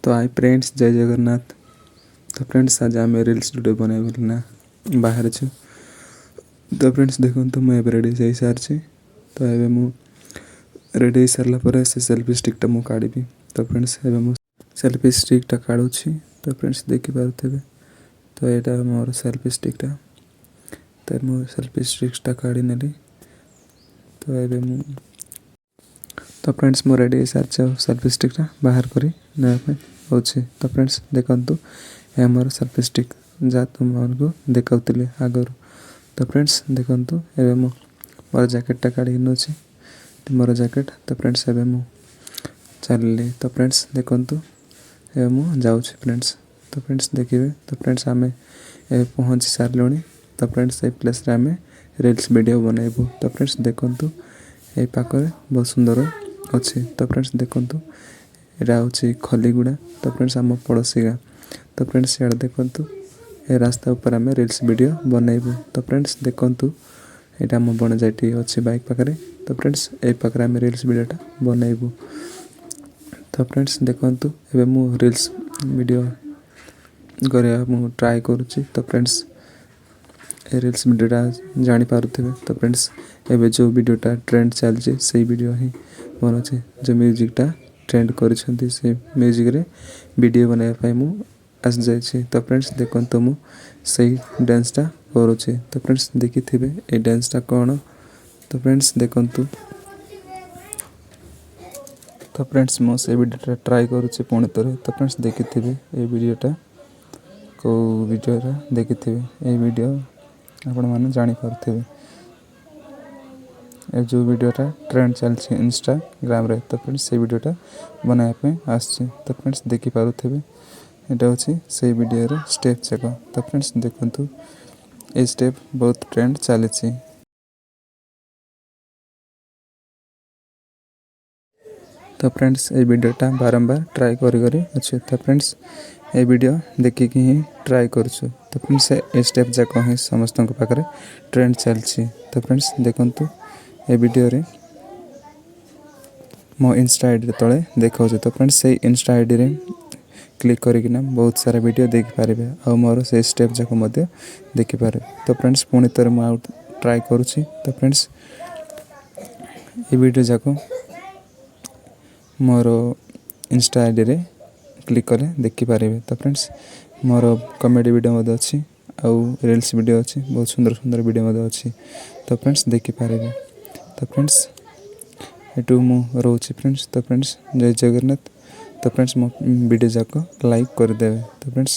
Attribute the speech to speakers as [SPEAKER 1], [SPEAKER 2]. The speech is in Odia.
[SPEAKER 1] ତ ହାଇ ଫ୍ରେଣ୍ଡସ୍, ଜୟ ଜଗନ୍ନାଥ। ତ ଫ୍ରେଣ୍ଡସ୍, ଆଜି ଆମେ ରିଲ୍ସ ଭିଡ଼ିଓ ବନେଇବୁ ନା ବାହାରିଛୁ। ତ ଫ୍ରେଣ୍ଡସ୍, ଦେଖନ୍ତୁ, ମୁଁ ଏବେ ରେଡ଼ି ହେଇସାରିଛି। ତ ଏବେ ମୁଁ ରେଡ଼ି ହେଇସାରିଲା ପରେ ସେ ସେଲ୍ଫି ଷ୍ଟିକ୍ଟା ମୁଁ କାଢ଼ିବି। ତ ଫ୍ରେଣ୍ଡସ୍, ଏବେ ମୁଁ ସେଲ୍ଫି ଷ୍ଟିକ୍ଟା କାଢ଼ୁଛି। ତ ଫ୍ରେଣ୍ଡସ୍, ଦେଖିପାରୁଥିବେ, ତ ଏଇଟା ମୋର ସେଲ୍ଫି ଷ୍ଟିକ୍ଟା। ତ ମୁଁ ସେଲ୍ଫି ଷ୍ଟିକ୍ଟା କାଢ଼ି ନେଲି। ତ ଏବେ ମୁଁ ତ ଫ୍ରେଣ୍ଡସ୍, ମୁଁ ରେଡ଼ି ହେଇସାରିଛି ଆଉ ସେଲ୍ଫି ଷ୍ଟିକ୍ଟା ବାହାର କରି ନେବା ପାଇଁ ହେଉଛି। ତ ଫ୍ରେଣ୍ଡସ୍, ଦେଖନ୍ତୁ, ଏହା ମୋର ସେଲ୍ଫି ଷ୍ଟିକ୍, ଯାହା ତୁମମାନଙ୍କୁ ଦେଖାଉଥିଲି ଆଗରୁ। ତ ଫ୍ରେଣ୍ଡସ୍, ଦେଖନ୍ତୁ, ଏବେ ମୁଁ ମୋର ଜ୍ୟାକେଟ୍ଟା କାଢ଼ିକି ନେଉଛି, ମୋର ଜ୍ୟାକେଟ୍। ତ ଫ୍ରେଣ୍ଡସ୍, ଏବେ ମୁଁ ଚାଲିଲି। ତ ଫ୍ରେଣ୍ଡସ୍, ଦେଖନ୍ତୁ, ଏବେ ମୁଁ ଯାଉଛି ଫ୍ରେଣ୍ଡସ୍। ତ ଫ୍ରେଣ୍ଡସ୍, ଦେଖିବେ। ତ ଫ୍ରେଣ୍ଡସ୍, ଆମେ ଏବେ ପହଞ୍ଚି ସାରିଲୁଣି। ତ ଫ୍ରେଣ୍ଡସ୍, ସେଇ ପ୍ଲେସ୍ରେ ଆମେ ରିଲ୍ସ ଭିଡ଼ିଓ ବନେଇବୁ। ତ ଫ୍ରେଣ୍ଡସ୍, ଦେଖନ୍ତୁ, ଏଇ ପାଖରେ ବହୁତ ସୁନ୍ଦର ଅଛି। ତ ଫ୍ରେଣ୍ଡସ୍, ଦେଖନ୍ତୁ, ଏଇଟା ହେଉଛି ଖଲିଗୁଡ଼ା। ତ ଫ୍ରେଣ୍ଡସ୍, ଆମ ପଡ଼ୋଶୀ ଗାଁ। ତ ଫ୍ରେଣ୍ଡସ୍, ସିଆଡ଼େ ଦେଖନ୍ତୁ, ଏ ରାସ୍ତା ଉପରେ ଆମେ ରିଲ୍ସ ଭିଡ଼ିଓ ବନେଇବୁ। ତ ଫ୍ରେଣ୍ଡସ୍, ଦେଖନ୍ତୁ, ଏଇଟା ଆମ ବଣଜାଇଟି ଅଛି ବାଇକ୍ ପାଖରେ। ତ ଫ୍ରେଣ୍ଡସ୍, ଏଇ ପାଖରେ ଆମେ ରିଲ୍ସ ଭିଡ଼ିଓଟା ବନେଇବୁ। ତ ଫ୍ରେଣ୍ଡସ୍, ଦେଖନ୍ତୁ, ଏବେ ମୁଁ ରିଲ୍ସ ଭିଡ଼ିଓ କରିବା ମୁଁ ଟ୍ରାଏ କରୁଛି। ତ ଫ୍ରେଣ୍ଡସ୍, ଏ ରିଲ୍ସ ଭିଡ଼ିଓଟା ଜାଣିପାରୁଥିବେ। ତ ଫ୍ରେଣ୍ଡସ୍, ଏବେ ଯେଉଁ ଭିଡ଼ିଓଟା ଟ୍ରେଣ୍ଡ ଚାଲିଛି, ସେଇ ଭିଡ଼ିଓ ହିଁ ବନାଉଛି। ଯେଉଁ ମ୍ୟୁଜିକ୍ଟା ଟ୍ରେଣ୍ଡ କରିଛନ୍ତି, ସେ ମ୍ୟୁଜିକ୍ରେ ଭିଡ଼ିଓ ବନାଇବା ପାଇଁ ମୁଁ ଆସିଯାଇଛି। ତ ଫ୍ରେଣ୍ଡସ୍, ଦେଖନ୍ତୁ, ମୁଁ ସେଇ ଡ୍ୟାନ୍ସଟା କରୁଛି। ତ ଫ୍ରେଣ୍ଡସ୍, ଦେଖିଥିବେ ଏଇ ଡ୍ୟାନ୍ସଟା କ'ଣ। ତ ଫ୍ରେଣ୍ଡସ୍, ଦେଖନ୍ତୁ। ତ ଫ୍ରେଣ୍ଡସ୍, ମୁଁ ସେଇ ଭିଡ଼ିଓଟା ଟ୍ରାଏ କରୁଛି ପୁଣି ଥରେ। ତ ଫ୍ରେଣ୍ଡସ୍, ଦେଖିଥିବେ ଏଇ ଭିଡ଼ିଓଟା କେଉଁ ଭିଡ଼ିଓଟା ଦେଖିଥିବେ। ଏଇ ଭିଡ଼ିଓ ଆପଣମାନେ ଜାଣିପାରୁଥିବେ, ଏ ଯେଉଁ ଭିଡ଼ିଓଟା ଟ୍ରେଣ୍ଡ ଚାଲିଛି ଇନଷ୍ଟାଗ୍ରାମରେ। ତ ଫ୍ରେଣ୍ଡସ୍, ସେଇ ଭିଡ଼ିଓଟା ବନାଇବା ପାଇଁ ଆସିଛି। ତ ଫ୍ରେଣ୍ଡସ୍, ଦେଖିପାରୁଥିବେ, ଏଇଟା ହେଉଛି ସେଇ ଭିଡ଼ିଓର ଷ୍ଟେପ୍ ଯାକ। ତ ଫ୍ରେଣ୍ଡସ୍, ଦେଖନ୍ତୁ, ଏଇ ଷ୍ଟେପ୍ ବହୁତ ଟ୍ରେଣ୍ଡ ଚାଲିଛି। ତ ଫ୍ରେଣ୍ଡସ୍, ଏଇ ଭିଡ଼ିଓଟା ବାରମ୍ବାର ଟ୍ରାଏ କରି କରି ଅଛି। ତ ଫ୍ରେଣ୍ଡସ୍, ଏ ଭିଡ଼ିଓ ଦେଖିକି ହିଁ ଟ୍ରାଏ କରୁଛୁ। ତ ଫ୍ରେଣ୍ଡସ୍, ଏ ଷ୍ଟେପ୍ ଯାକ ହିଁ ସମସ୍ତଙ୍କ ପାଖରେ ଟ୍ରେଣ୍ଡ ଚାଲିଛି। ତ ଫ୍ରେଣ୍ଡସ୍, ଦେଖନ୍ତୁ, ଏ ଭିଡ଼ିଓରେ ମୋ ଇନଷ୍ଟା ଆଇଡ଼ିରେ ତଳେ ଦେଖାଉଛି। ତ ଫ୍ରେଣ୍ଡସ୍, ସେଇ ଇନଷ୍ଟା ଆଇଡ଼ିରେ କ୍ଲିକ୍ କରିକିନା ବହୁତ ସାରା ଭିଡ଼ିଓ ଦେଖିପାରିବେ ଆଉ ମୋର ସେଇ ଷ୍ଟେପ୍ ଯାକ ମଧ୍ୟ ଦେଖିପାରିବେ। ତ ଫ୍ରେଣ୍ଡସ୍, ପୁଣି ଥରେ ମୁଁ ଆଉ ଟ୍ରାଏ କରୁଛି। ତ ଫ୍ରେଣ୍ଡସ୍, ଏ ଭିଡ଼ିଓ ଯାକ ମୋର ଇନଷ୍ଟା ଆଇଡ଼ିରେ କ୍ଲିକ୍ କଲେ ଦେଖିପାରିବେ। ତ ଫ୍ରେଣ୍ଡସ୍, ମୋର କମେଡ଼ି ଭିଡ଼ିଓ ମଧ୍ୟ ଅଛି ଆଉ ରିଲ୍ସ ଭିଡ଼ିଓ ଅଛି, ବହୁତ ସୁନ୍ଦର ସୁନ୍ଦର ଭିଡ଼ିଓ ମଧ୍ୟ ଅଛି। ତ ଫ୍ରେଣ୍ଡସ୍, ଦେଖିପାରିବେ। ତ ଫ୍ରେଣ୍ଡସ୍, ଏଠୁ ମୁଁ ରହୁଛି ଫ୍ରେଣ୍ଡସ୍। ତ ଫ୍ରେଣ୍ଡସ୍, ଜୟ ଜଗନ୍ନାଥ। ତ ଫ୍ରେଣ୍ଡସ୍, ମୋ ଭିଡ଼ିଓ ଯାକ ଲାଇକ୍ କରିଦେବେ। ତ ଫ୍ରେଣ୍ଡସ୍।